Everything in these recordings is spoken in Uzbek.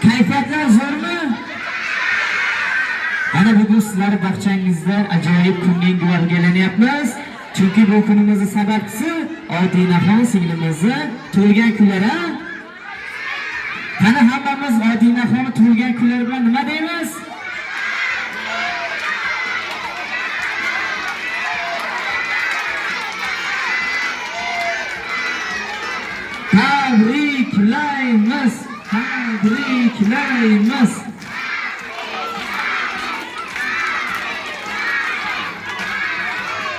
Kayfiyatlar zo'rmi? Mana bugun sizlar bog'changizda ajoyib kunning guvohiga aylanyapmiz. Chunki bu kunimizning sababchisi Odinaxon singlimizni tug'ilgan kunlari. Qani hammamiz Odinaxonni tug'ilgan kunlari bilan nima deymiz? Tabriklaymiz! Tabriklaymiz!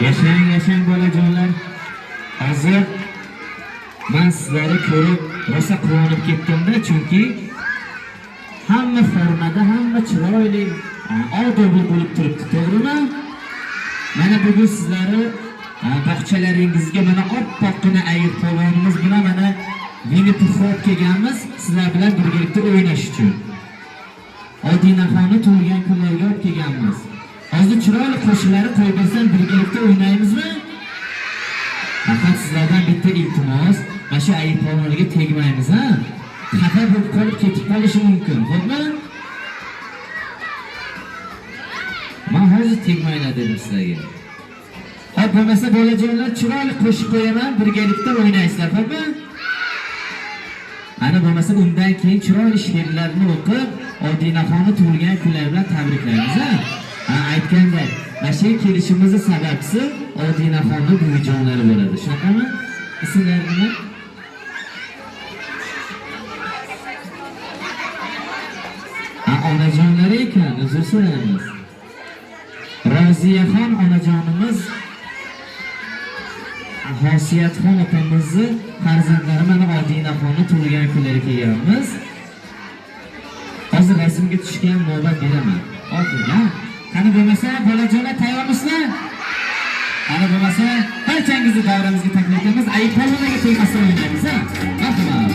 Yashang, yashang bolajonlar. Hozir men sizlarni ko'rib rosa quvonib ketdim-da, chunki hamma formada, hamma chiroyli, odobli bo'lib turibdi, to'g'rimi? Mana bugun sizlarni bog'chalaringizga mana oppoqqina ayiq polvonimiz bilan mana Winnie Pooh olib kelganmiz sizlar bilan birgalikda o'ynash uchun. Odinaxonni tug'ilgan kunlariga olib kelganmiz. Hozir chiroyli qo'shiqlarni qo'yib bersam birgalikda o'ynaymizmi? Faqat sizlardan bitta iltimos, mana shu ayiq polvoniga tegmaymiz, ha? Xafa bo'lib qolib ketib qolishi mumkin, xo'pmi? Men hozir tegmanglar dedim sizlarga. Hop, bo'lmasa bolajonlar chiroyli qo'shiq qo'yaman, birgalikda o'ynaysizlar, xo'pmi? Ana bo'lmasa undan keyin chiroyli she'rlarni o'qib, Odinaxonni tug'ilgan kunlari bilan tabriklaymiz, ha? Ha, aytganday, mana shu kelishimizni sababchisi Odinaxonni buvijonlari bo'ladi. Shunaqami? Ismlari nima? Ha, onajonlari ekan, uzr so'raymiz. Roziyaxon onajonimiz Xosiyatxon opamizni farzandlari mana Odinaxonni tug'ilgan kunlari kelganmiz. Hozir rasmga tushgan navbat beraman. Oxirgi, ha? Qani bo'lmasa bolajonlar tayyormisizlar? Qani bo'lmasa barchangizni davramizga taklif etamiz. Ayiq polvonga tegmasdan o'ynaymiz, ha? Marhamat.